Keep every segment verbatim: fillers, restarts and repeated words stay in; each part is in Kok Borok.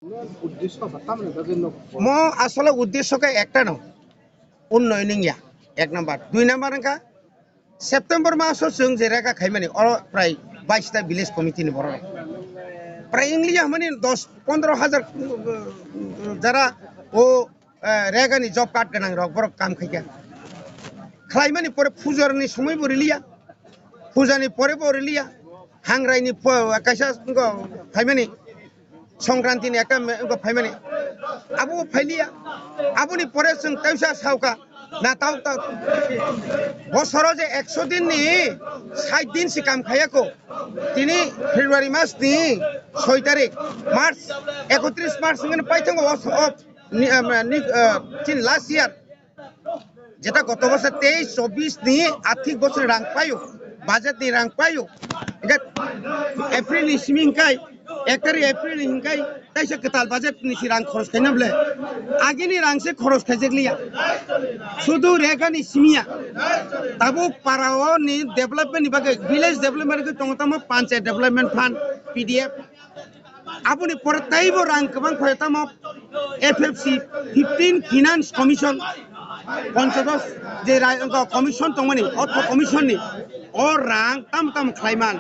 Mo asole uddesho khe ekta no, unnoyon wngya, ek number. Dui number wngkha September maso chwng je rega khaimani, oro prai bais ta village committee ni borok rok. Prai wngliya hwnmani dos pondro hajar, uh, jara o, uh, rega ni job card gwnang rok borok kam khaikha. Khlaimani pore puja ni somoi bo riliya, puja ni pore bo riliya, hangrai ni po-, kaisa wngkha phaimani. Songkranti ni ekta me-, wngkha phaimani. Abo phailiya. Aboni pore chwng teisa sauka. Na tau tau. Bosoro je ekso din ni sait din si kam khaya ko. Tini February mas ni soi tarik. March, ekotris March ngin paithango os-, of ni, ah, ni, ah, tin last year. Jeta goto bosor teis chobbish ni athik bosor rang paio, budget ni rang paio. Hingke April ni simi hingkai, ek tarik April ni hingkai, taisa kwtal budget ni si rang khoros khaina bole. Agini rang se khoros khaijak liya. Sudu rega ni simiya. Tabuk para o ni development ni bagwi, village development ni bagwi tongo tamo panchayat development fund, P D F. Aboni pore teibo rang kwbang phai tamo F F C, fifteen Finance Commission, ponchodos je rai-, wngkha commission tongmani, ortho commission ni, o rang tam tam khlaiman,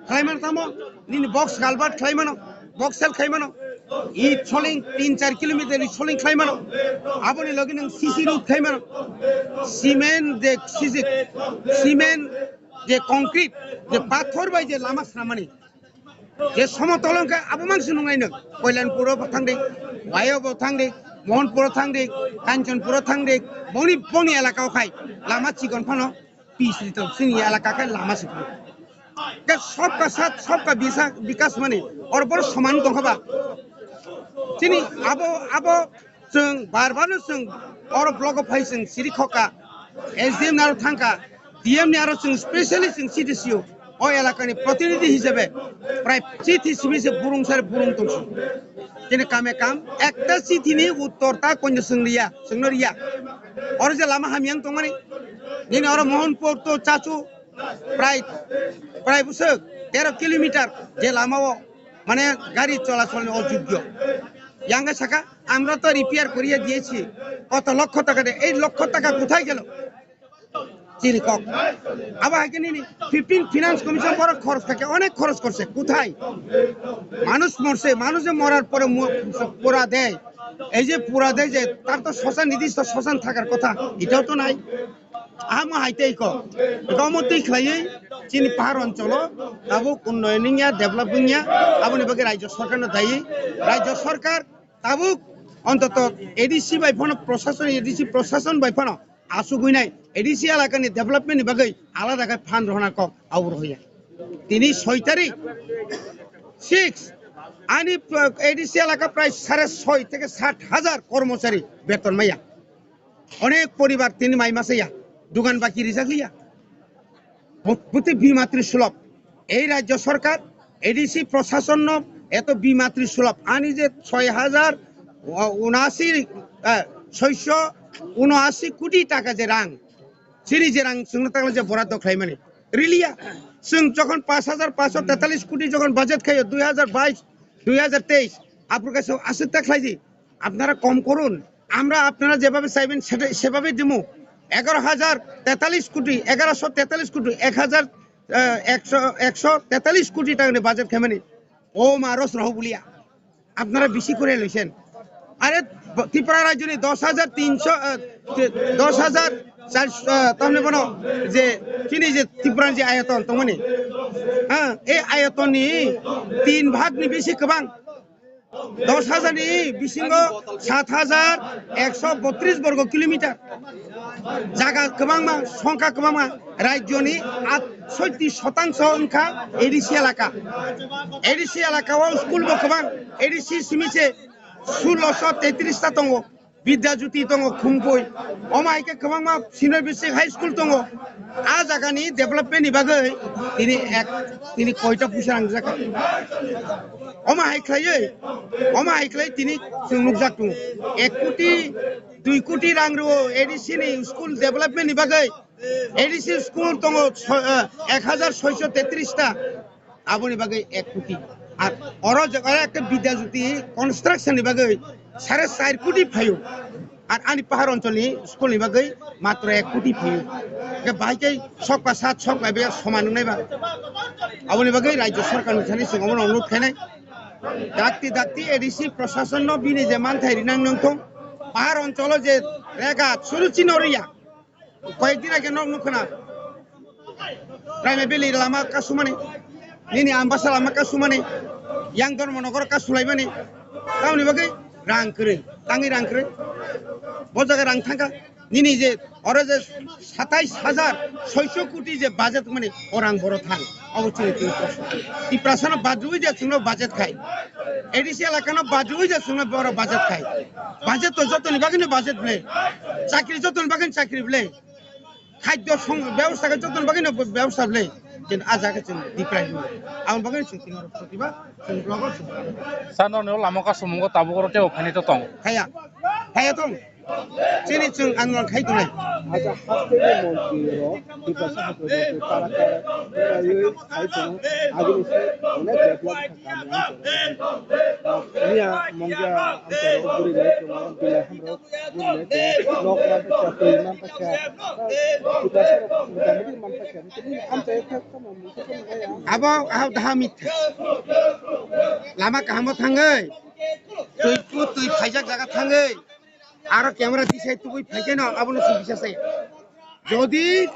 khlaiman tamo nini box culvert khlaimano, box sel khlaimano, i soling tin char kilometer i soling khlaimano, aboni logi nang C C road khlaimano, cement je sijik, cement je concrete, je pathor bai je lama swnamani, je somotol wngkha abo mangsi nungnai nwng. Koilanpuro bo thangdi, Wayo bo thangdi, Mohanpuro thangdi, Kanchanpuro thangdi, boni boni elaka o khai lama chikon phano pis rito, chini elaka khai lama chikon. Ke sabka sath, sabka bisa-, bikas mani, oro boro soman tongkha ba. Chini abo, abo Chwng bar bar no chwng oro block o phai chwng siri khokha, S D M ni aro thangkha, D M ni aro chwng specially chwng C D C o, o elakani protinidhi hisabe prai chithi simi se burung sari burung tongsi. Tini kame kam ekta chithi ni uttor ta koino chwng riya, chwngno riya. Oro je lama hamyang tongmani, nini oro Mohanpur to Chachu prai, prai bwswk tero kilometer je lama o mane gari cholachol ni ojogyo. Yang saka, আমরা তো রিপেয়ার করিয়ে দিয়েছি, কত লক্ষ টাকা দিয়ে, এই লক্ষ টাকা কোথায় গেল? চিনি কক। আবার হাইকে নিনি, fifteen Finance Commission বড় খরচ থাকে, অনেক খরচ করছে, কোথায়? মানুষ মরছে, মানুষে মরার পরে মু-, পোড়া দেয়, এই যে পোড়া দেয় যে, তার তো শ্মশান, নির্দিষ্ট শ্মশান থাকার কথা, এটাও তো নাই। Amo hai tei ko, gomotwi khlaiwi chini pahar oncholo tabuk unnoyon wngya, develop wngya, aboni bagwi raijyo sorkarno dayi. Raijyo sorkar tabuk ontoto A D C bai phano prosason, A D C prosason bai phano asugwi nai A D C elakani development ni bagwi alada khe fund rohorna kok abo rohya. Tini soi tarik, six, ani, uh, A D C elaka prai sare soi theke sat hajar kormochari beton maya. Onek poribar tini mai masa ya, dugan baki rijak liya. Bo-, bwtwi bimatri sulop. Ei rajyo sorkar, A D C prosasonno eto bimatri sulop. Ani je soi hajar unashi, eh, soisho unashi koti taka je rang, chini je rang chwngno takle je boraddo khlaimani. Riliya, chwng jokhon pash hajar pash sho tetalish koti jokhon budget khayo dui hajar bais, dui hajar teis, aphuru kaisa aswk ta khlaidi. আপনারা কম করুন, আমরা আপনারা যেভাবে চাইবেন সেটা, সেভাবেই দিব। এগারো হাজার তেতাল্লিশ কোটি, এগারোশো তেতাল্লিশ কোটি, এক হাজার, আহ, একশো, একশো তেতাল্লিশ কোটি টাকা নিয়ে বাজেট খেমানি। ও মা রস রহ বলিয়া। আপনারা বেশি করে লইছেন। আরে, ব-, ত্রিপুরা রাজ্য নিয়ে দশ হাজার তিনশো, আহ, তে-, দশ হাজার চারশো, আহ, তাহলে বলো যে, চিনি যে ত্রিপুরার যে আয়তন, তোমার নেই? হ্যাঁ, এই আয়তন নিয়ে তিন ভাগ নিয়ে বেশি কেবাং। দশ হাজার ni bisingo sat hajar ekso botris borgo kilometer. Jaga kwbangma, songkha kwbangma, rajyoni at-, soiti shotangso wngkha A D C elaka. A D C elaka o school bo kwbang, A D C simi se sulosho tetris ta tongo. Bidya Jyoti tongo Khumkui. Omo hai khe kwbangma senior basic high school tongo. A jagani development ni bagwi tini ek, tini koita puisa rangjak. Omo hai khlaiwi, omo hai khlai tini chwng nukjak tongo. Ek koti, dui koti rang rwo A D C ni school development ni bagwi. A D C school tongo so-, eh, ek hajar soisho tetris ta. Aboni bagwi ek koti. Ar oro je oro ekta Vidya Jyoti construction ni bagwi sare char koti phaio. Ar ani pahar oncholni school ni bagwi matro ek koti phaio. Ke bahai khe sokba sat sokba be soman wngnai ba. Aboni bagwi rajya sarkar ni thani chwng omono onurod khainai. Dakti dakti A D C prashasan no bini je manthai rinang nangthong. Pahar oncholo je rega churu chino riya. Koyek din age nok nukha na. Raima Valley lama kasumani. Nini Ambasa lama kasumani. Yang Dharmanagar kasulaimani. Tamoni bagwi rang kwrwi. Tangwi rang kwrwi. Bo jaga rang thangkha. Nini je oro je satais hajar soiso koti je budget mani o rang boro thang. Abo chini Tiprasa. Tiprasa no badrui je chwngno budget khai. A D C elaka no badrui je chwngno boro budget khai. Budget to jotoni bagwi no budget ble. Chakri jotoni bagwi chakri ble. Khadyo song byabosta khe jotoni bagwi no byabosta ble. Kin a jaga chwng diprai hinwi. Aboni bagwi chwng tini oro protibad chwng blogo chwng. Sa norni o lama kasumung o tabuk oro tei o phainai to tong. Haya. Haya tong. Chini chwng andolon khai tongnai. Acha hasteni montri rok Tiprasa hasteni montri para para tei khai tongo. Agini se onek develop kha kami ang chwng. Miya mongya ang chwng buri lai tongo bilai hamrok. Nok manpakha, twi manpakha, kwtal motamoti manpakha. Abo, abo daha mitha. Lama kahamo thangwi, twi put twi phaijak jaga thangwi, aro camera tisai tubui phaikeno abono sugisa sai. Jodi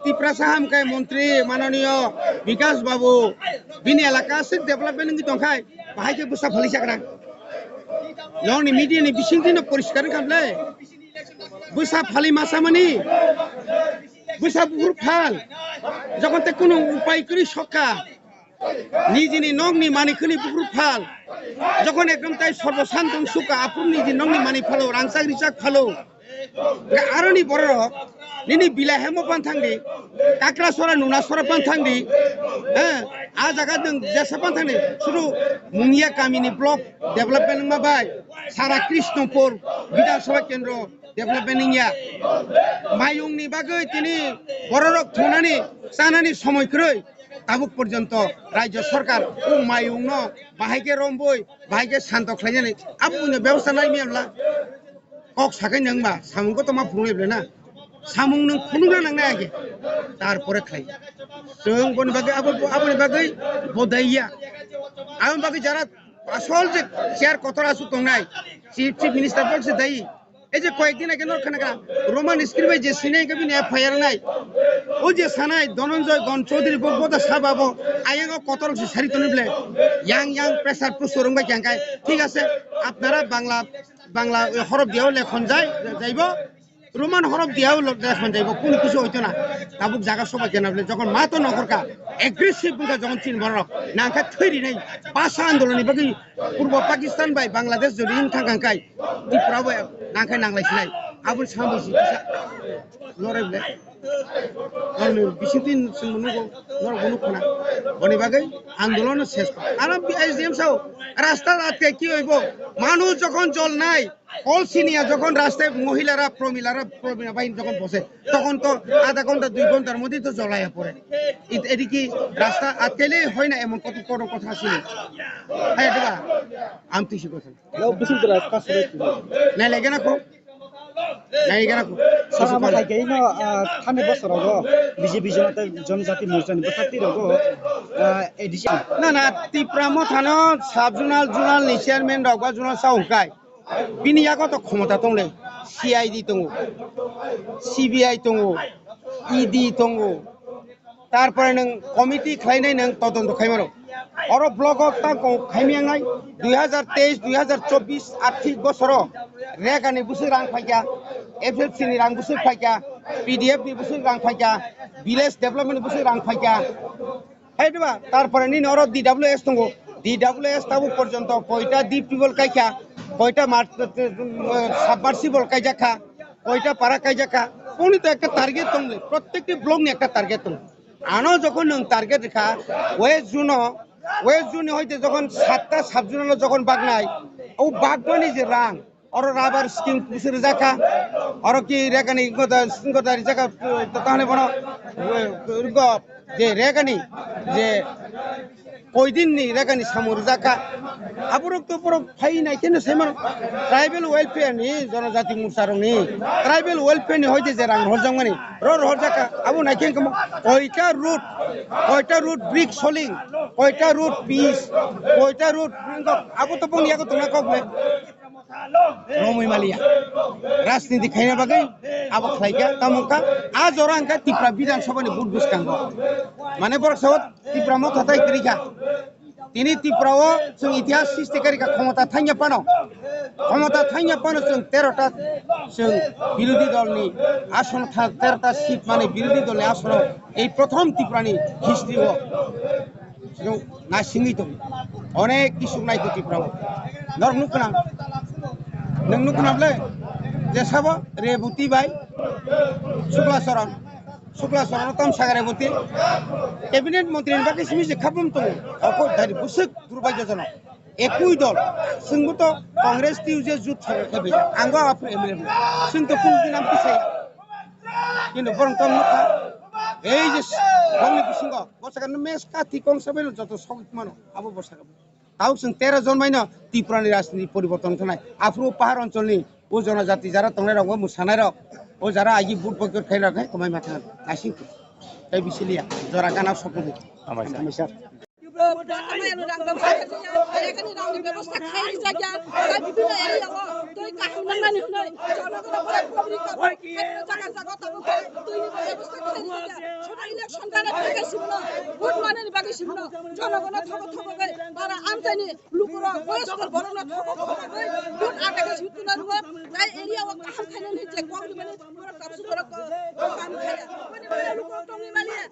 Tiprasa hamkai montri mananiyo Bikas Babu bini elaka se development wngwi tongkhai, bahai khe bwsa phali sakna. Nokni media ni bisingtwi no poriskar wngkha ble. Bwsa phali masa mani. Bwsa buphuru phal. Jokon te kunu upai kwrwi sokha. Nijini nokni mani khwni buphuru phal. Jokon ekdom tai sorbo santung sukha, aphuru niji nokni mani phalo, rangchak richak phalo. Ga aroni bororok, nini bilai hemo pan thangdi, Kakra sora, Nuna sora pan thangdi, eh, a jaga deng jesa pan thangdi, suru Mungia kamini block development wngma bai, sara Krishnapur Bidhan Sabha Kendro development wngya. Mayungni bagwi tini bororok thunani, chanani somoi kwrwi, tabuk porjonto rajya sarkar o mayungno bahai khe romboi, bahai khe santo khlainani, abo buino bebosta nai miyamla. Kok sakai nang ba, samung ko toma phunuk le na. Samung nang phunuk na nang na age. Tar pore khlai. Chwng boni bagwi abo, aboni bagwi bodaiya. Aboni bagwi jara asol je chair kotor asuk tongnai. Chief, chief minister bok se dai. Ei je koyek din age nor khana ka Roman script bai je sinai ka bini F I R nai. O je sanai Dhananjay Gon Chaudhary bok boda saba bo ayang o kotor se sari toni ble. Yang yang pressure pressure rung bai kyang kai. Thik ase, apnara Bangla Bangla horof diao lekhon jai, jaibo, Roman horof diao lekhon jaibo, kunu kichu hoito na. Tabuk jaga soba kena bole, jokon ma to nokhor ka, aggressive bwkha jokon chin borok, nangkha thwi rinai, basa andolon ni bagwi Purbo Pakistan bai Bangladesh jodi wng thang kang kai, Tripura bo nangkha nanglai sinai, aboni sambo si kisa lorai bole. Norok ni bising tin sung nugo, norok bo nuk khna. Boni bagwi andolon ses pa. Aram S D M sao, rasta atkhe ki hoibo? Manuj jokhon jol nai, Kol siniya jokhon raste mohilara, promilara, promila bai jokhon bose, tokhon to adha ghonta, dui ghontar moddhe to jolaya pore. It, ediki rasta atkele hoy na emon koto, kono kotha sini. Hai diba? Am tisi kotha. Lo bising dra kasure tini. Nai lege na ko? Nai lege na ko? Sara ma khai keino, ah, thani bosorogo B J P Janata Janajati Morcha ni bwsati rogo, ah, A D C. Na, na, Tipra Mothano sub zonal, zonal ni chairman rok ba zonal sa hwnkai. Bini yago to khomota tongle, C I D tongo, C B I tongo, E D tongo, tarpore nwng committee khlainai nwng todonto khaimano. Oro block o tang kong khaimyangnai, dui hazar teis, dui hazar chobbish arthik bosoro Rega ni bwswk rang phaikha, F F C ni rang bwswk phaikha, P D F ni bwswk rang phaikha, village development ni bwswk rang phaikha. Hai diba? Tarpore nini oro D W S tongo. D W S tabuk porjonto koita deep tubewell kaikha, koita mar-, eh, submersible kaijakha, koita para kaijakha. Kuni to ekta target tongle. Protekti block ni ekta target tong. Ano jokhon nwng target rikha, West Zone o, West Zone ni hoite jokhon satta sub zone o jokhon bagnai, o bagmani je rang, oro rubber scheme kusu rijak kha, oro ki Rega ni goda, goda rijak kha, to tahone bono, eh, go, je Rega ni, je Oidin ni rega ni samung rijak kha. Aborok to borok phai nai khe no sai mano. Tribal welfare ni, Jonojati Morcha rok ni tribal welfare ni hoite je rang rohorjak mani, ro rohorjak kha. Abo nai khe komo koita road, koita road brick soling, koita road pitch, koita road abo to boni yago tongna kok le. Romwi maliya. Rajniti khaina bagwi abo khlaikha, tamo wngkha a jora wngkha Tripura Bidhan Sabha ni vote bwskango. Mane borok sao Tripura motha tai kwrwi kha. Tini Tripura o chwng itihas srishti kari kha, khomota thangya phano. Khomota thangya phano chwng tero ta chwng birodhi dol ni asono tha-, tero ta seat mane birodhi dol ni asono ei prothom Tripura ni history o. Chwng naisingwi tongo. Onek kisuk naikho Tripura o. Norok nukho na? Nwng nukho na bwle? Je sabo Reboti bai Sukla Charan. Sukla Charan o tamsaka Reboti. Cabinet montri ni bagwi simi se khabum tongo. Oko dari bwswk durbaigyojonok. Ekui dol. Chwngbo to Congress T U J jut thangkha khe bai. Ang bo aphuru M L A bo. Chwng to kunu din amtwi saya. Kintu borok tamo nukha. Ei je bongni bisingo. Bwsakhe no mes kathi kongsa bai no joto sogwi mano, abo bwsakhe. Tao chwng tero jon bai no Tripura ni rajniti poriborton khnai. Aphuru pahar oncholni o jonojati jara tongnai rok, o mwsanai rok, o jara agi vote boycott khai rok hai kwmai ma thang naising. Tei bisiliya jora gana sokudi. Hambai sir. Hambai sir. Tei bibhinno area o tei kaham nangnani hwnwi jonogono borok public o jaga jaga tongo, twi ni bebosta khai rijak ya. Soto election dana thangkhe sibno vote manani bagwi sibno jonogono thogo thogo bai bara amchaini lukurok boyosko borokno thogo thogo bai vote ata khe sibtuna rwo. Tei area o kaham khainani je kok rwmani borok tabsu borok kaham khaiya. Boni boni lukurok tongwi maliya.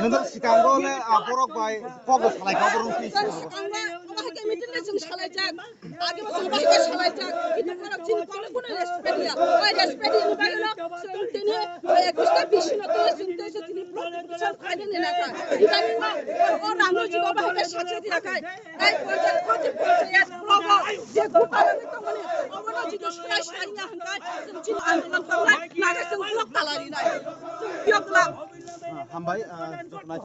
Nang sikango le, ah, borok bai kok bo salai kha, borok ni. Age bo chwng bahai khe salaijak, kintu borok chini kokno kunu respect ya. Oi respect ya, ni bagwi no chwng tini, oi, ekwis ta bish no tini chwng tei se tini protection khaina ni naka. Ni bagwi no o rang no jibo bahai khe sachi ya khai. Tai ponchayat, khoti ponchayat, probo, je gupara ni tongmani, obono jibo surai sainya hwnkhe chwng chini andolon khawnai, naga chwng blok talarinai. Chwng blok la. Hambai, ah, joto nai-